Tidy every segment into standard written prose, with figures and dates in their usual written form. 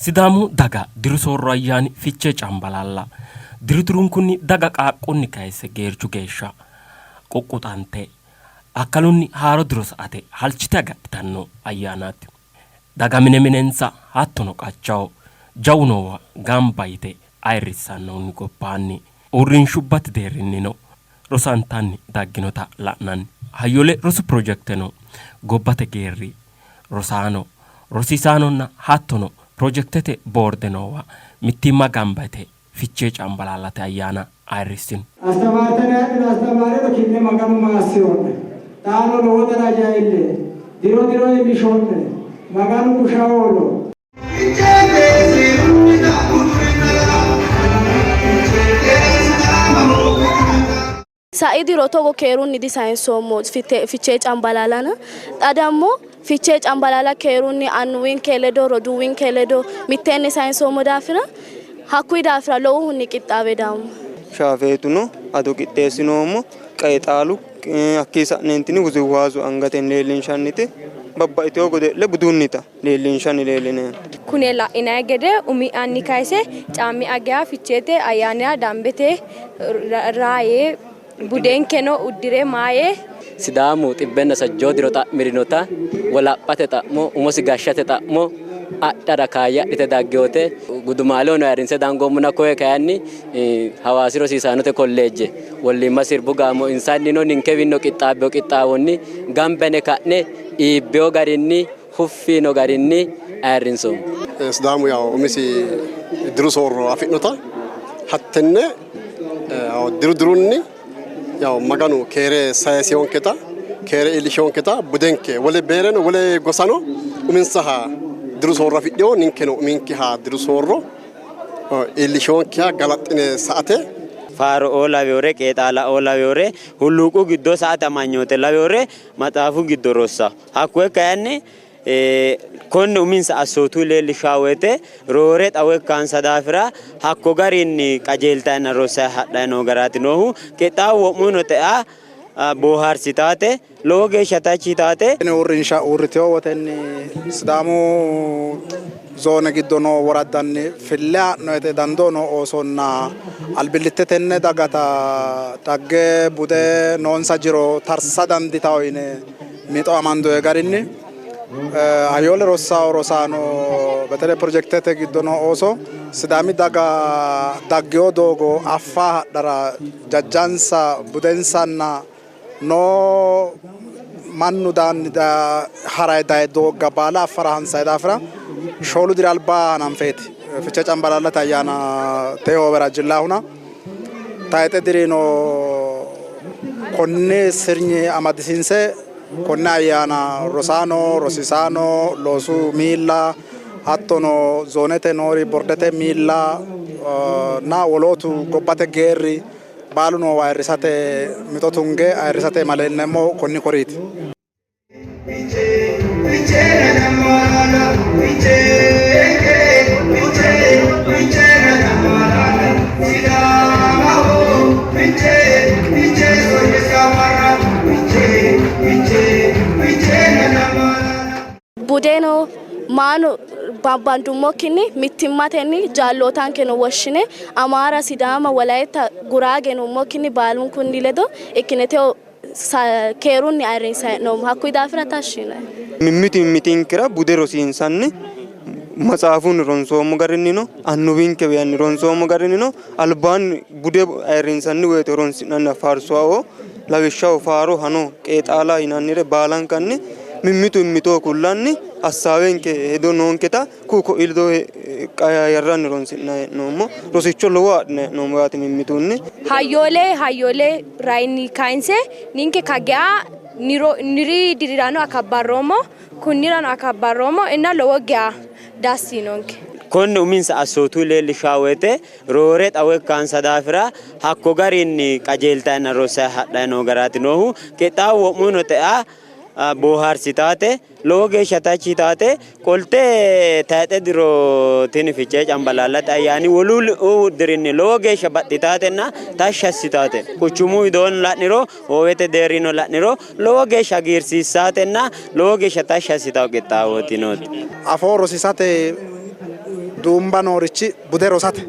Sidaamu daga diru soorro ayyaani Fichee Cambalaalla diru dirunkunni daga qaaqqunni kayisse geerchu geeshsha quqquxante akkalunni haaro diro sa''ate halchite agadhitanno ayyaanaati. Daga mine minensa hattono qachaho jawu noowa gamba yite ayirrissannohunni gobbaanni uurrinshubbate deerrinnino rosantanni dagginota la'nanni. Hayyole rosu pirojekteno gobbate geerri, rosaano, rosiisaanonna hattono pirojektete boorde noowa mittimma gamba yite Fichee Cambalaallate ayyaana ayirrissino. Astamaartane hadhino astamaareno ki'ne Maganu maassi'ro'ne. Xaano lowo daraja iille. Diro diro iillisho'ne. Maganu busha hoolo. Sai diro togo keerunni disayinsoommo Fichee Cambalaalana. Xa dammo Fichee Cambalaala keerunni annuwinke ledo, roduuwinke ledo mitteenni sayinsoommo daafira hakkuyi daafira lowohunni qixxaawe dawummo. Shaafeetuno ado qixxeessinoommo, qeexaalu hakkii sa'neentini wuziwaazu angatenni leellinshanniti babbaxxitino godo'le budunnita leellinshanni leellineemmo. Kune la'inanni gede umi'yanni kayise caammi'ya geya Ficheete ayyaanira dambete raaye budenkeno uddi're maaye. Sidaamu xibbenna sajjoo diro xa'mi'rinota wolaphate xa'mo, umosi gashshate xa'mo adhara kaayya adhite dagginote. Gudumaalehono ayirrinse dangoommona koye kayinni Hawaasi rosiisaanote kolleejje wollimma sirbu gaamo insannino ninkewiinno qixxaabbino qixxaawonni gamba yine ka'ne iibbino garinni huffi yiino garinni ayirrinsoommo. Sidaamu yawo umisi diru soorro afi'nota hattenne diru dirunni yawo Maganu keere sayisiyonketa keere iillishiyonketa budenke wole beereno wole gosano uminsaha diru soorro afidhino ninkeno uminkeha diru soorro iillishiyonkeha galaxxine sa''ate Faaro''oo lawewore, qeexaala''oo lawewore, hulluuqu giddo sa''ate amanyoote lawewore maxaafu giddo rossanno. Hakkoye kayinni konne uminsa assootu leellishshanno woyte roore xawo ikkansa daafira hakko garinni qajeeltanninna rossanni hadhanni noo garaati noohu. Qixxaawo wo'muno xea boohaarsitaate, lowo geeshsha tachchi yitaate. Tini uurrinsha uurritino wotenni Sidaamu zoone giddo noo woraddanni fille haa'noyite dandoo noo oosonna albillitte tenne dagata dhagge, bude, noonsa jiro tarsa dandiitanno yine mixo amandoonni garinni Hayyoole rossawo rosaano betele pirojekitete giddo noo ooso Sidaami daga daggino doogo affa hadhara jajjansa, budensanna noo mannu daanni harayi dayi doogga baala affara hansayi daafira shoolu diri alba hananfeeti Fichee Cambalaallate ayyaana teehoowera jillaahuna tayixe dirino konni sirnyi amadisiinse konne ayyaana rosaano, rosiisaano, loosu miilla hattono zoonete noori bordete miilla na wolootu gobbate geerri baalu noowa ayirrisate mixo tunge ayirrisate maleemmo konni koriiti. Budeno maano babbandummokkinni mittimmatenni jaallootankeno woshshine Amaara, Sidaama, Wolayitta, Guraage yinummokkinni baalunkunni ledo ikkine techo keerunni ayirrinsanni hee'noommo. Hakkuyi daafira tashshi yiinoe. Mimmitu mimmitinkera bude rosiinsanni matsaafunni ronsoommo garinnino annuwinkewiinni ronsoommo garinnino albaanni bude ayirrinsanni woyte horonsi'nanniha faarsuwao lawishshaho faaro, hano, qeexaala yinannire baalankanni mimmitu mimmitoho kullanni assaawenke hedo noonketa ku'u ko'ii ledo qayaayarranni horonsi'nanni hee'noommo. Rosicho lowo adhinanni hee'noommo yaate mimmitunni. Hayyoolee hayyoolee rainni kayinse ninke kageya niro niri dirirano akabbarroommo kunnirano akabbarroommo inna lowo geya dassi yiinonke. Konne uminsa assootu leellishshanno woyte roore xawo ikkansa daafira hakko garinni qajeeltanninna rossanni hadhanni noo garaati noohu. Qixxaawo wo'muno xea boohaarsitaate, lowo geeshsha tachchi yitaate, qolte tayixe diro tini Fichee Cambalaallate ayyaani wolu dirinni lowo geeshsha baxxitaatenna tashshi assitaate. Quchumu widoonni la'niro, hoowete deerrinnino la'niro lowo geeshsha hagiirsiissaatenna lowo geeshsha tashshi assitanno qixxaawooti nooti. Afoo rosiisate. Duumba noorichi bude rosate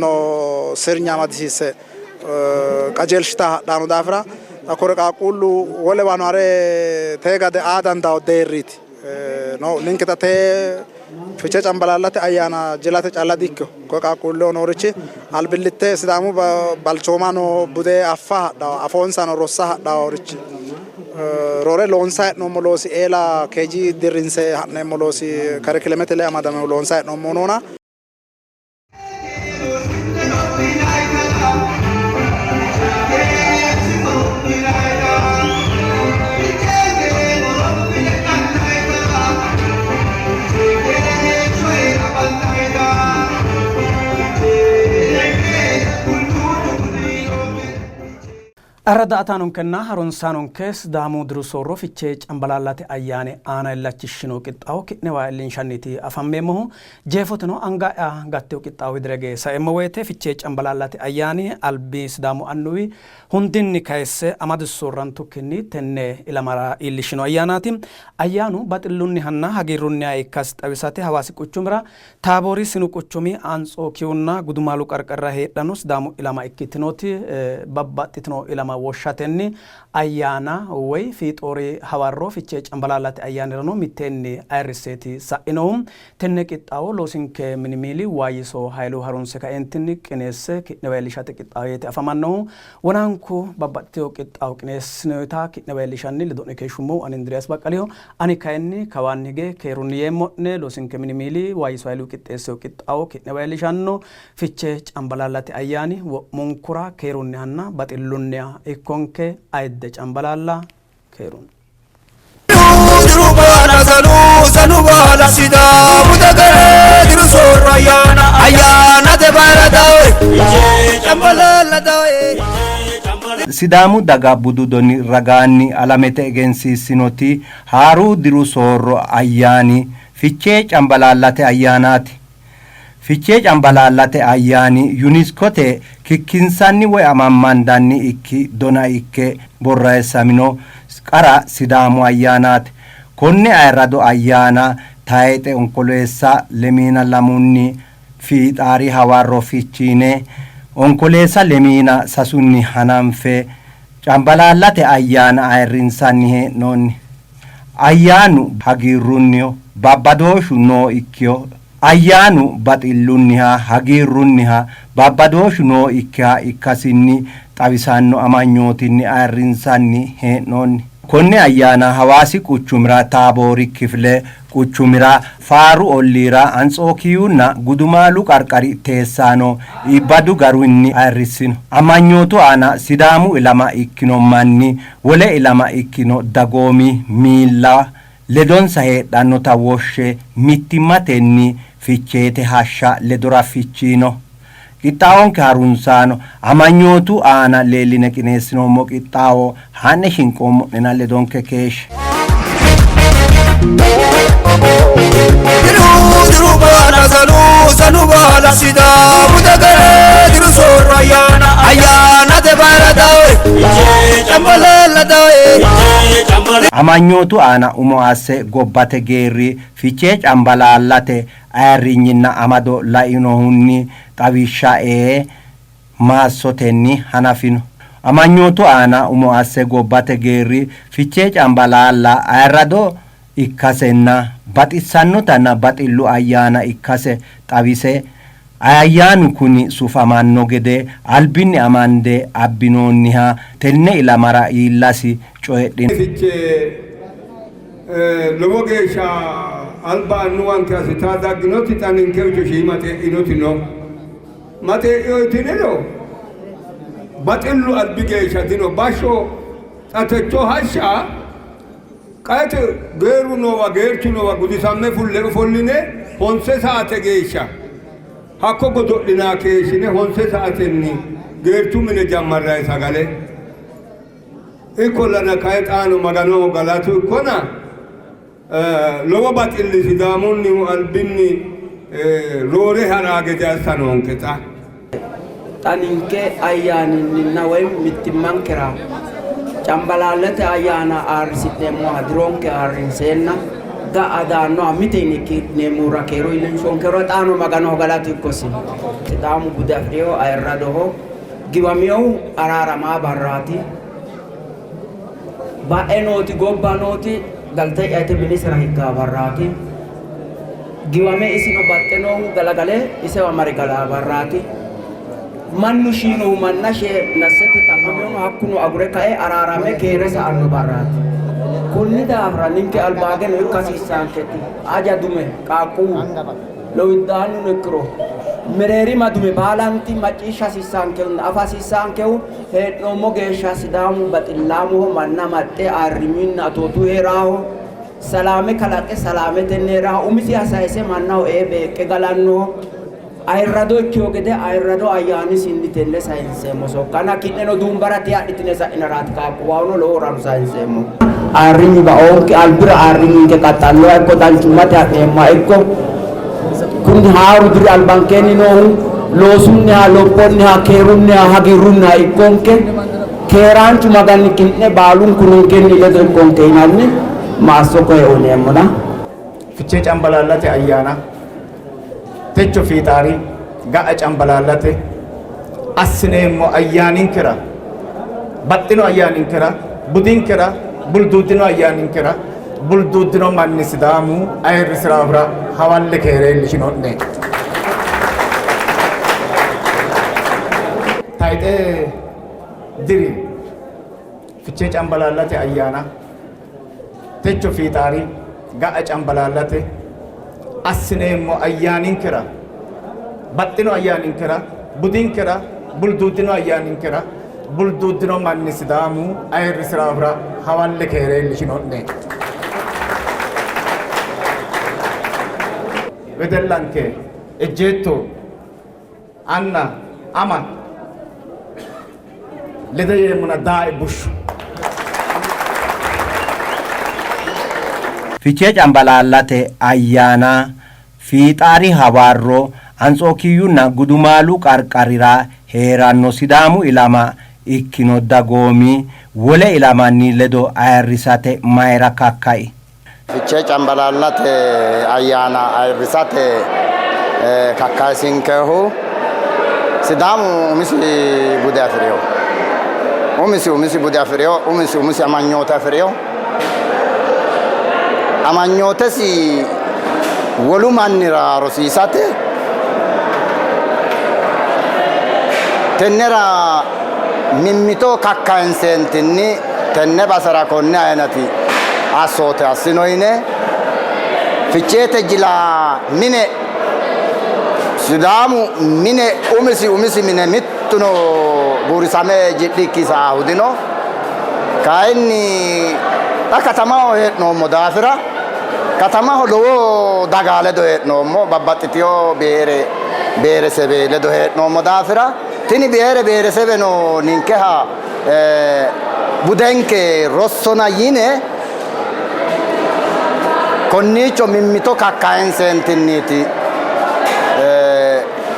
noo sirnya amadisiisse qajeelshita hadhanno daafira xa kore qaaqquullu wolewano hare tee gade aa dandawo deerriiti no. Ninke xa tee Fichee Cambalaallate ayyaana jilate calla di''ikkino. Koye qaaqquulleho noorichi albillitte Sidaamu balchooma noo bude affa hadhawo, afoonsano rossa hadhaworichi roore loonsayi hee'noommo loosi eela KG dirrinse ha'neemmo loosi karikilemete ledo amadaminohu loonsayi hee'noommohu noona. Arra daa''ataanonkenna harunsaanonke Sidaamu diru soorro Fichee Cambalaallate ayyaani aana illachishshino qixxaawo ki'newa iillinshanniiti afammeemmohu. Jeefoteno anga'ya gattino qixxaawo widirege saeemmo woyte Fichee Cambalaallate ayyaani albi Sidaamu annuwi hundinni kayisse amado soorrantukkinni tenne ilamara iillishshino ayyaanaati. Ayyaanu baxillunnihanna hagiirrunniha ikkasi xawisate Hawaasi quchumira Taaboori sinu quchumi Antsookiyunna Gudumaalu qarqarira heedhanno Sidaamu ilama ikkitinoti babbaxxitino ilama woshshatenni ayyaana woy Fiixoori hawarro Fichee Cambalaallate ayyaanirano mitteenni ayirrisseeti sa'inohu. Tenne qixxaawo loosinke mini miili Waayyiso Hayilu harunse kaeentinni qineesse ki'newa iillishate qixxaaweeti afamannohu. Wonaanku babbaxxitino qixxaawo qineessinoyita ki'newa iillishanni ledo'ne keeshshummohu ani Indiriyaas Baqqaliho. Ani kayinni kawaanni hige keerunni yeemmo'ne, loosinke mini miili Waayyiso Hayilu qixxeessino qixxaawo ki'newa iillishanno. Fichee Cambalaallate ayyaani wo'munkura keerunnihanna baxillunniha ikkonke. Ayidde Cambalaalla keerunni. Diru baala sanu sanu baala Sidaamu dagara diru soorro ayyaana ayyaanate bayira dawe Cambalaalla dawe. Sidaamu daga budu doni ragaanni alamete egensiissinoti haaruu diru soorro ayyaani Fichee Cambalaallate ayyaanaati. Fichee Cambalaallate ayyaani Yuniskote kikkinsanni woy amammandanni ikki dona ikke borreessamino qara Sidaamu ayyaanaati. Konne ayirrado ayyaana tayixe Onkoleessa lemiina lamunni fiixaari hawarro fichiine Onkoleessa lemiina sasunni hananfe Cambalaallate ayyaana ayirrinsanni hee'noonni. Ayyaanu hagiirrunniho, babbadooshshu nooikkiho. Ayyaanu baxillunniha, hagiirrunniha, babbadooshshu nooikkiha ikkasinni xawisanno amanyootinni ayirrinsanni hee'noonni. Konne ayyaana Hawaasi quchumira Taaboori kifile quchumira Faaru olliira Antsookiyunna Gudumaalu qarqari teessaano iibbadu garinni ayirrissino. Amanyootu aana Sidaamu ilama ikkino manni wole ilama ikkino dagoomi miilla ledonsa heedhannota woshshe mittimmatenni Ficheete hashsha ledora fichiino. Qixxaawonke harunsaano amanyootu aana leelline qineessinoommo qixxaawo haa'ne shinqoommo'nena ledonke keeshshe. Diru diru baala sanu sanu baala Sidaamu dagara diru soorro ayyaana ayyaanate bayira dawe Cambalaalla dawe. Amanyootu aana umo asse gobbate geerri Fichee Cambalaallate ayirrinyinna amado lainohunni xawishsha ee maassotenni hanafino. Amanyootu aana umo asse gobbate geerri Fichee Cambalaalla ayirrado ikkasenna baxissannotanna baxillu ayyaana ikkase xawise, ayyaanu kuni sufamanno gede albinni amande abbinoonniha tenne ilamara iillasi coyidhino. Fichee Lowo geeshsha alba annuwanke assitaa dagginoti xa ninkewicho shiima xe'inoti no. Ma xe'ino yitiniro baxillu albi geeshsha dino. Bashsho xa techo hashsha qaete geerru noowa geerchu noowa gudisamme fulle ofolline honse saate geeshsha hakko godo'linaa keeshshine honse saatenni geerchu mine jammarrayi sagale. Ikkollana kayi xaano Maganoho galatu ikkona, lowo baxilli Sidaamunnihu albinni roore ha'raa gede assa noonke xa. Xa ninke ayyaaninninna woy mittimmankera Cambalaallate ayyaana ayirrisi'neemmoha dironke ayirrinseenna Ga'a daannoha mite yine kiirneemmohura keeru iillinshonkehura xaano Maganoho galatu ikkosi. Sidaamu bude afi'rino ayirradoho. Giwaminohu araaramaa barraati. Ba'e nooti gobba nooti galte'ya yite minisera higgaa barraati. Giwame isino baxxe noohu galagale isewa mare galaa barraati. Mannu shiinohu manna shee nassete xa'maminohu hakkuno agure kae araarame keere sa''anno barraati. Konni daafira ninke albaageno ikka hasiissaanketi aja dume qaaqquwu lowiddaannuno ikkiro mereerima dume baalanti macciishsha hasiissaankehunna afa hasiissaankehu hee'noommo geeshsha Sidaamu baxillaamoho, manna maxxe ayirrinyunna atootu hee'raaho, salaame kalaqe salaametenni hee'raaho, umisiha sayise mannaho ee beeqqe galannoho. Ayirrado ikkiho gede ayirrado ayyaanisinni tenne sayinseemmo sokkana ki'neno duumbara diadhitine sa'inaraati qaaqquwahono lowo rano sayinseemmo. Ayirrinyu baoonke, albira ayirrinyinke qaxxannoha ikko, danchummate ha'neemmoha ikko, kuni haaru diri albankeenni noohu loosunniha, lophonniha, keerunniha, hagiirrunniha ikkonke. Keeraanchu Magani ki'ne baalunku ninkenni ledo ikkonke yinanni maasso koye uyineemmona. Fichee Cambalaallate ayyaana techo fiixaari ga'a Cambalaallate assineemmo ayyaaninkera baxxino ayyaaninkera budinkera bulduuddino ayyaaninkera bulduuddino manni Sidaamu ayirrisiraahura hawalle keere iillishino'ne. Tayxe diri Fichee Cambalaallate ayyaana techo fiixaari ga'a Cambalaallate assineemmo ayyaaninkera baxxino ayyaaninkera budinkera bulduuddino ayyaaninkera bulduuddino manni Sidaamu ayirrisiraahura hawalle keere iillishino'ne. Wedellanke ejjeetto anna ama lede yeemmona daae bushshu. Fichee Cambalaallate ayyaana Fiixaari hawarro Antsookiyunna Gudumaalu qarqarira hee'ranno Sidaamu ilama ikkino dagoomi wole ilamanni ledo ayirrisate mayra kakkai? Fichee Cambalaallate ayyaana ayirrisate kakkayisinkehu Sidaamu umisi bude afi'rino. Umisi umisi bude afi'rino, umisi umisi amanyoote afi'rino. Amanyootesi wolu mannira rosiisate tennera mimmito kakkayinsentinni tenne basera konne ayinati assoote assino yine Ficheete jila mine Sidaamu mine umisi umisi mine mittuno buurisame ji'likki saahu dino. Kayinni xa katamaho hee'noommo daafira katamaho lowo daga ledo hee'noommo, babbaxxitino bihere biheresebe ledo hee'noommo daafira tini bihere biheresebeno ninkeha budenke rossona yine konniicho mimmito kakkayinseentinniti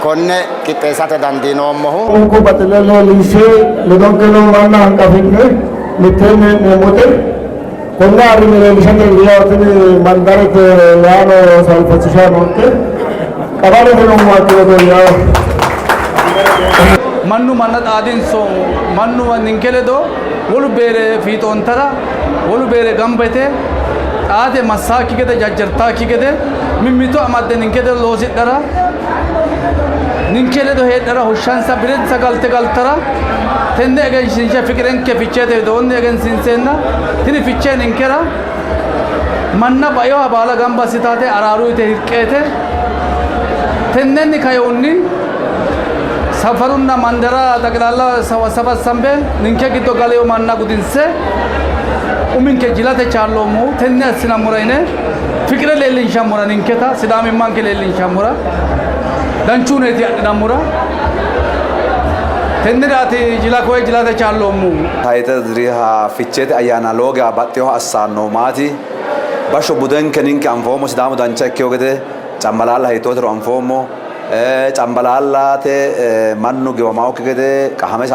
konne qixxeessate dandiinoommohu. Unku baxille leellinshe ledonke noo manna hanqafi'ne mitteenni hee'neemmote. Konne ayirrinye leellishate yawo tini mandarete yaano saalfachishaanonke. Qabalete noommoha ikkiro yawo. Mannu manna xaadinsoommo. Mannu ninke ledo wolu beere fiixoontara wolu beere gamba yite xaate massaakki gede jajjartaakki gede mimmito amadde ninke ledo loosidhara ninke ledo heedhara hoshshansa birensa galte galtara tenne egensiinshe fiqirenke ficheete widoonni egensiinseenna tini fichee ninkera manna bainoha baala gamba assitate araaru yite hirqeete tennenni kainohunni safarunna mandara xaqilaalla sabassambe ninke giddo galeyo manna gudinse uminke jilate chaalloommohu tenne assinammora yine fiqire leellinshammora ninketa sidaamimmanke leellinshammora danchuneeti adhinammora tenneraati jila koye jilate chaalloommohu. Tayxe diriha Ficheete ayyaana lowo geya baxxinoha assannohu maati? Bashsho budenke ninke anfoommo, Sidaamu dancha ikkewo gede Cambalaalla hiittootero anfoommo. Cambalaallate mannu giwamaokki gede qahame.